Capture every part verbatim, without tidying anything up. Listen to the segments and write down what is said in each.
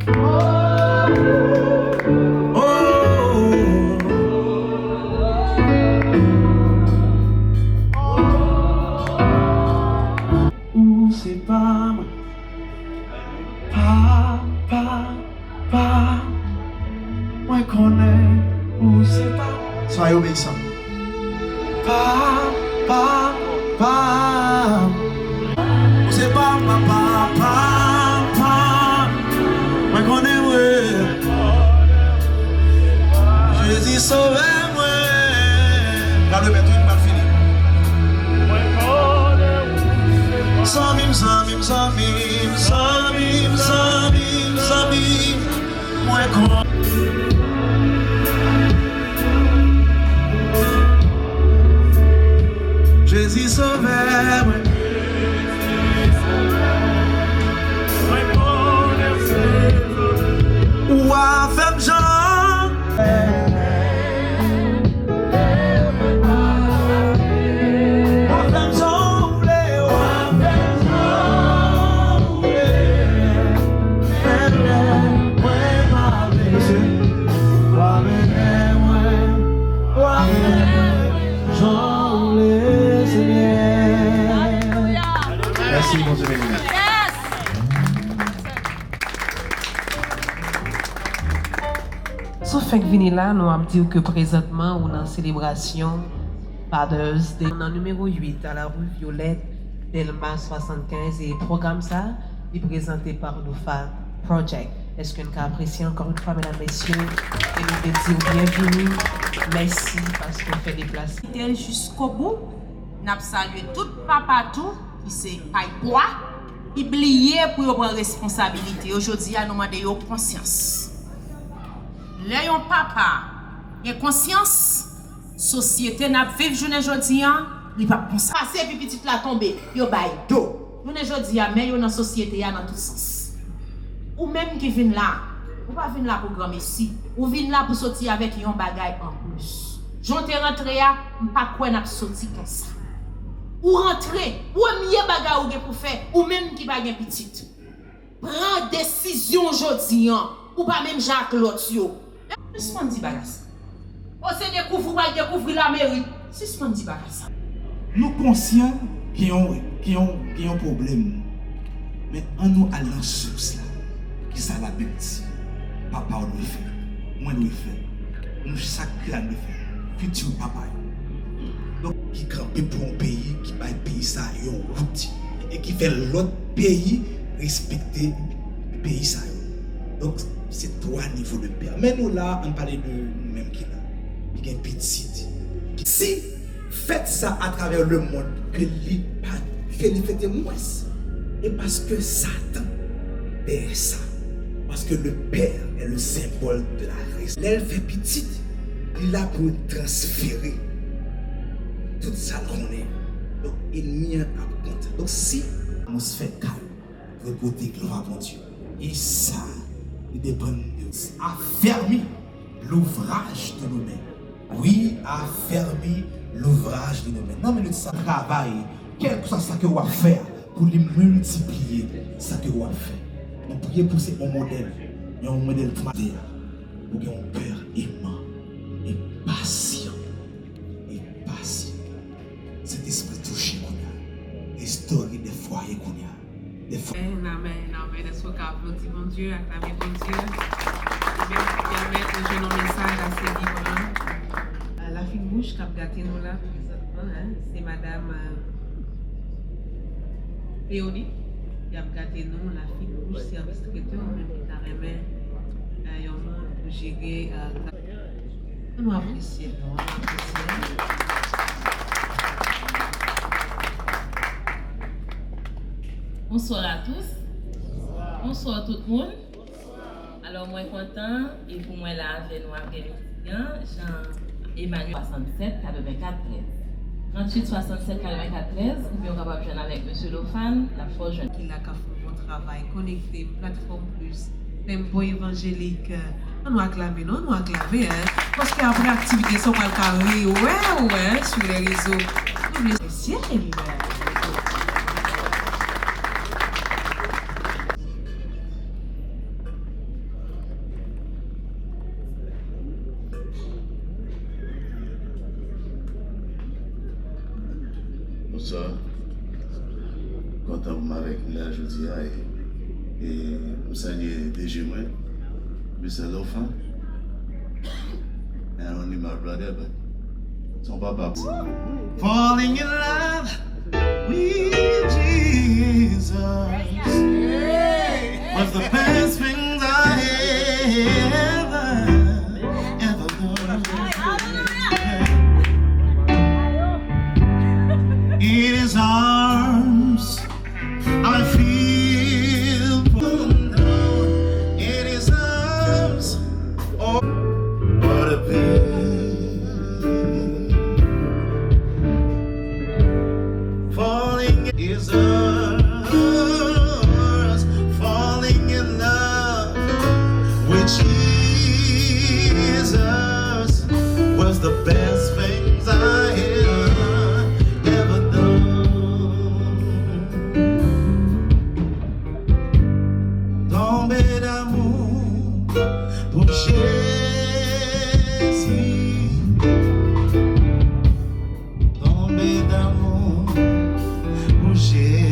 Ou se pa mwen. Pa, pa, pa. Mwen konnen ou se pa. Soyez obéissants. Pa, pa, pa. Ou se pa, pa, pa, pa, pa. Mwen konnen, wi. Jezi sove mwen. Gade, men tout mal fini. Zanmi m, zanmi m, zanmi m, zanmi m, zanmi m, zanmi m. Mwen kon- Jezi sove mwen. Ou a fè m jan. Ou a fè m jan ou vle, ou a fè m jan ou vle. Mwen pa vle, ou a mennen mwen, ou a fè mwen jan ou vle, Senyè. Mèsi, Bondye beni nou. Si w fèk vini la, nou ap di w ke prezantman ou nan selebrasyon Father's Day. Nan nimewo uit, a la rue Violette, Dèlma swasannkenz, e pwogram sa, li prezante pa Loufa Project. Èske n ka apresye ankò yon fwa, medam, mesye, e nou vle di w byenvini, mèsi paske w fè deplase. Fidèl jiskobou, n ap salye tout papa tou, ki se pay bwa, ki bliye pou yo pran responsabilite yo. Jodi a, nou mande yo konsyans. Lè yon papa gen konsyans, sosyete n ap viv jounen jodi a, li p ap konsa. Pase epi pitit la tonbe, yo bay do. Jounen jodi a, men yo nan sosyete a nan tout sans. Ou menm ki vin la, ou pa vin la pou granmesi. Ou vin la pou soti avèk yon bagay anplis. Jan w te rantre a, m pa kwè n ap soti konsa. Ou rantre, premye bagay ou gen pou fè, ou menm ki pa gen pitit, pran desizyon jodi an. Ou pa menm jan ak lòt yo. Sispann di bagay sa. O, se dekouvri w pral dekouvri lameri. Sispann di bagay sa. Nou konsyan gen yon, gen yon, gen yon pwoblèm. Men ann nou al nan sous la. Kisa Labib di? Papa w dwe fè. Mwen dwe fè. Nou chak ki la dwe fè. Fiti papa yo. Donk, ki kanpe pou yon peyi, ki bay peyi sa yon wout. E ki fè lòt peyi respekte peyi sa yo. Donk, se twa nivo de pè. Men nou la, ann pale de nou menm ki la. Ki gen pitit. Si fèt sa atravè lemonn ke li pa, ke li fete mwens, e paske Satan dèyè sa. Paske le père est le symbole de la raison. Lè l fè pitit, li la pou l transfere tout sa l konnen. Donk, ènmi an ap kontan. Donk, si atmosfè kay, repote glwa Bondye. E sa, li depann de afèmi l'ouvrage de nos mains. Wi, afèmi l'ouvrage de nos mains. Nan minit sa, travay, kèlkeswa sa ke w ap fè a, pou li miltipliye sa ke w ap fè. Nou priye pou se yon modèl, yon modèl pou maten an. Ou gen yon pè eman e pasyan, e pasyan. Sentespri touche kounye a. Restore de fwaye kounye a. Amèn, amèn, amèn. Èske w ka aplodi Bondye, aklame Bondye? Li menm ki pèmèt nou jwenn yon mesaj ase vivan. Euh, Lafin Bouch k ap gate nou la prezantman, hein, se madam, euh, Léonie, ki ap gate nou, Lafin Bouch, sèvis trètè, ou menm ki ta renmen, euh, yon moun pou jere, euh, Ann nou apresye l, non, ann nou apresye l. Bonsoir à tous. Bonsoir tout moun. Alò, mwen kontan, e pou mwen la avè nou aprèmidi an, Jean Emmanuel. Swasannsèt katrevenkat trèz. Tranntuit swasannsèt katrevenkat trèz, oubyen w kapab jwenn avèk Mesye Lofan, l ap fè w jwenn. Ki la k ap fè yon bon travay, konekte, Platfòm Plis, Tempo Evangelik. Ann nou aklame, non, ann nou aklame, hein. Paske apre aktivite sa, w pral ka rewè w, hein, sur les réseaux. Nou vle espesyal. Sa, kontan pou m avèk nou la jodi a. E, e m salye D J mwen, Mister Laurent. And only my brother, but son papa. Falling in love with Jesus was the best things I ever, ever done. In his arms, I feel pulled down. In his arms, oh, what a pain. Falling is us, falling in love with Jesus was the best things I have ever done. Tomber d'amour pour Jésus. Tomber d'amour pour Jésus.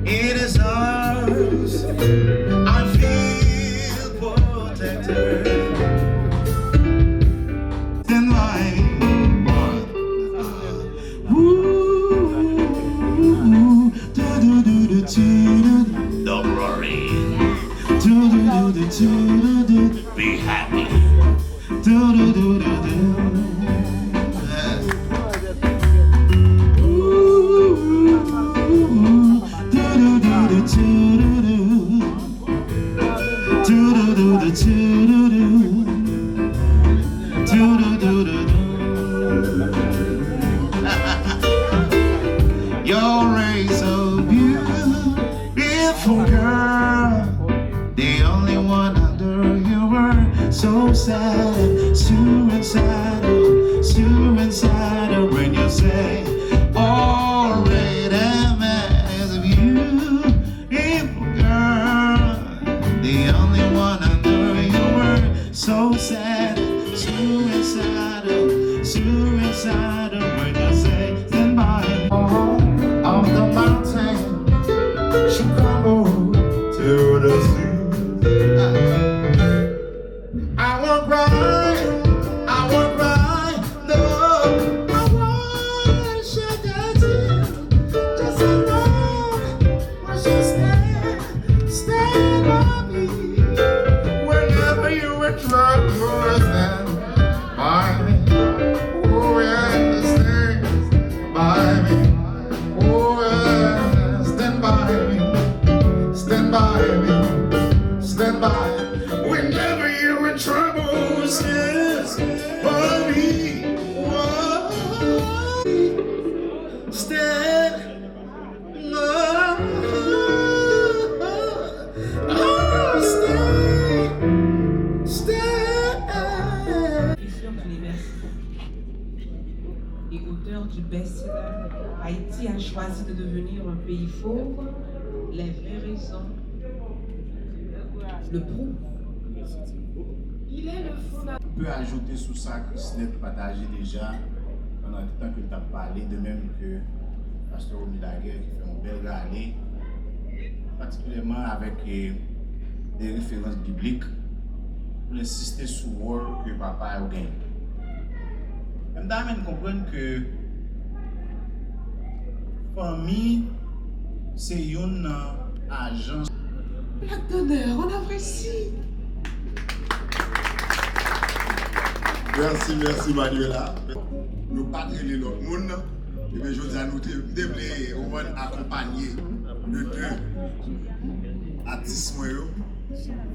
In his arms, I feel protected. Stand by. Ooh, do, do, do, do, do, do. Don't worry. Do, do, do, do, do, do, do. Be happy. Do, do, do, do, do. Ooh, do, do, do, do, do, do, do. Do, do, do, do, do, do, do. Do, do, do, do, do. You're so beautiful, girl. The only one under you were so sad, suicidal, suicidal when you say, all that I have is of you. Beautiful girl, the only one I know you were so sad, suicidal, suicidal when you say, stand by. Of the mountain, she crumbled to the sea. I won't cry, I won't cry, no, I won't shed a tear. Just alone, won't you stand, stand by me? Whenever you in trouble, stand by me. Oh, yeah, stand by me. Oh, yeah, stand by me. Stand by me. Stand by. Whenever you in trouble, stand by me. Whoa. Stand. Oh, stand. Stand. Professeur d'université et auteur du best-seller Haïti a choisi de devenir un pays pauvre, les vraies raisons le prouvent. Il est le fondateur. Ou pé ajoute sou sa Chrisnet pataje deja pandan tan ke l t ap pale, de menm ke pastè Rony Laguerre ki fè yon bèl rale, patikilyèman avèk, eh, de referans biblik, pou l ensiste sou wòl ke papa yo genyen. Men m ta renmen n konprann ke fanmi se youn nan ajans. Black Thunder, on apprécie. Mèsi, mèsi, Manuela. Nou pa t rele lòt moun. Ebyen, jodi a, nou te, m te vle, ou konprann, akonpanye de de atis mwen yo.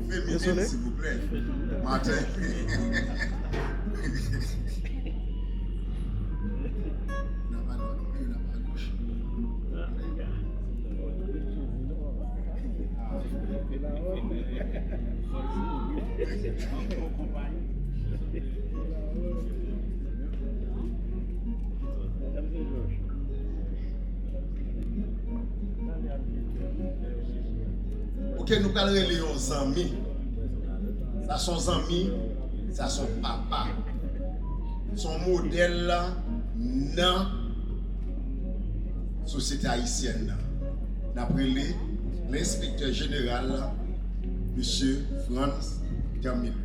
Feminen, silvouplè. Maten. N ap akonpanye, n ap akonpanye. Ke nou pral rele yon zanmi. Sa se yon zanmi, sa se yon papa. Se yon modèl nan sosyete ayisyèn nan. N ap rele lenspektè jeneral, mesye Frantz Camillus.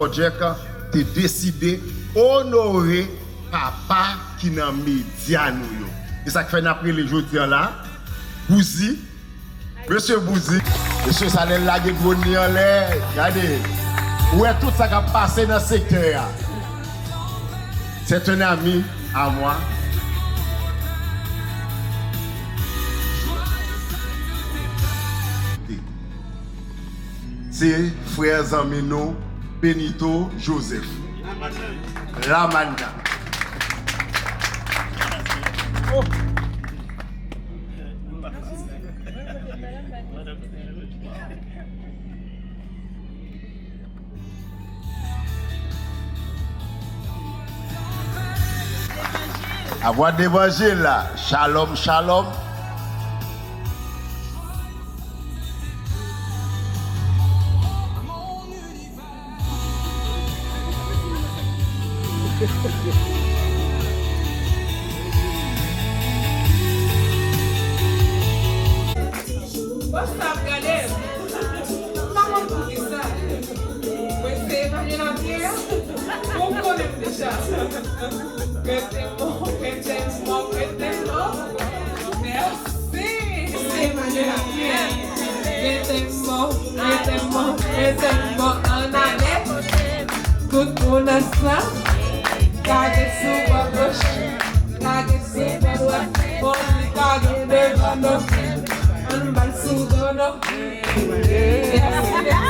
Kòdjèk te deside onore papa ki nan medya nou yo. E sa k fè n ap rele jodi a la, Bouzi. Mesye Bouzi. Mesye sa lè l lage dwòn li anlè. Gade. Ou wè tout sa k ap pase nan sektè a. C'est un ami à moi. Se frè zanmi nou, Benito Joseph. Lamanna. Lavwa devanjil la. Shalom, shalom. What's up, gade? M pa konn poukisa. Mwen se Emmanuel André. Ou konnen m deja. Rete bon, rete bon, rete bon. Mèsi. Se Emmanuel André. Rete bon, rete bon, rete bon, ann ale. Tout moun ansanm. Gade sou bò goch. Lage sou bò dwat, bon li lage devan nou. Ann ba l sou do nou. Yes, yes, yes.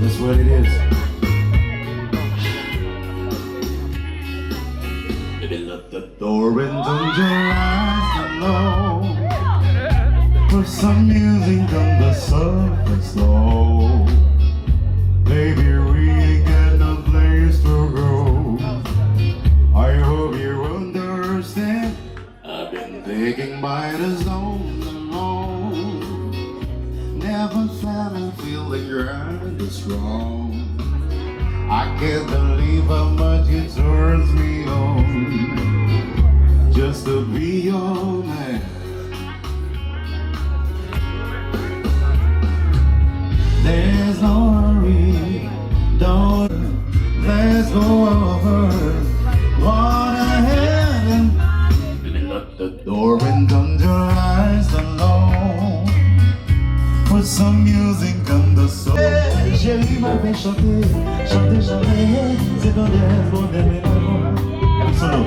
That's what it is. Door and don't you rise alone. Put some music on the sofa slow. Baby, we ain't got no place to go. I hope you understand. I've been thinking about the zone alone. Never felt a feeling grand and strong. I can't believe how much it turns me on just to be your man. There's no hurry, don't let's go over. What a heaven. The door and thunder rise alone. Put some music on the soul. Cheri, m ap chante, chante, chante. Se tandrès, bonè, mennaj mwen. Solo.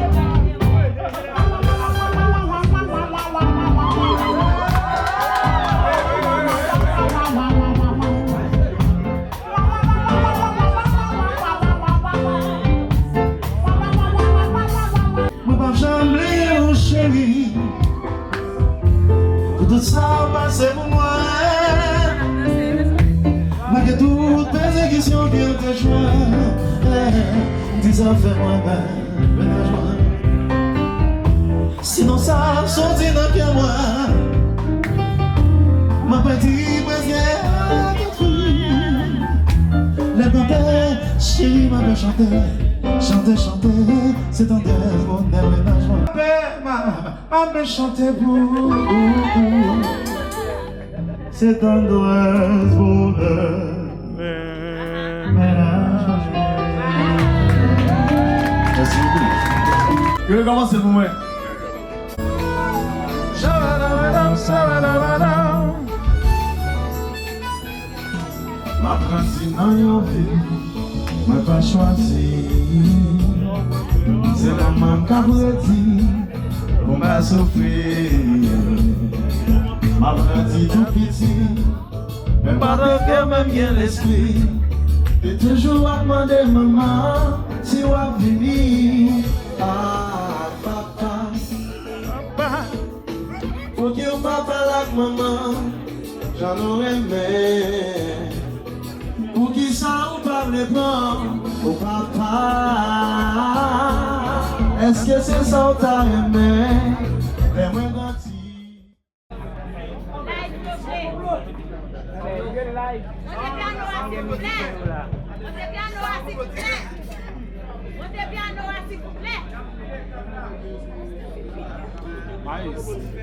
Mwen p ap janm bliye w, cheri, pou tout sa w pase pou mwen. Malgre tout pèsekisyon ki antre jwenn, m di sa fè mwen bèl, mennaj mwen. Sinon sa ap soti nan kè mwen. M ap pèdi prèske tout. Lè m kanpe, cheri, m ap chante, chante, chante, se tandrès, bonè, mennaj mwen. M ap chante pou ou. Se tandrès, bonè, mennaj mwen. Mèsi bokou. Yo rekòmanse pou mwen. M ap grandi nan yon vil mwen pa chwazi. Se manman m k ap redi pou m pa soufri. M ap grandi tou piti, men pa nan kè m, men m gen lespri. Li toujou ap mande manman si w ap vini ak papa. Pouki w pa pale ak manman jan nou renmen? Poukisa ou pa vle pran ou papa? Èske se sa w ta renmen lè mwen grandi? Monte pyano a, silvouplè. Monte pyano a, silvouplè. Monte pyano a, silvouplè. Maes.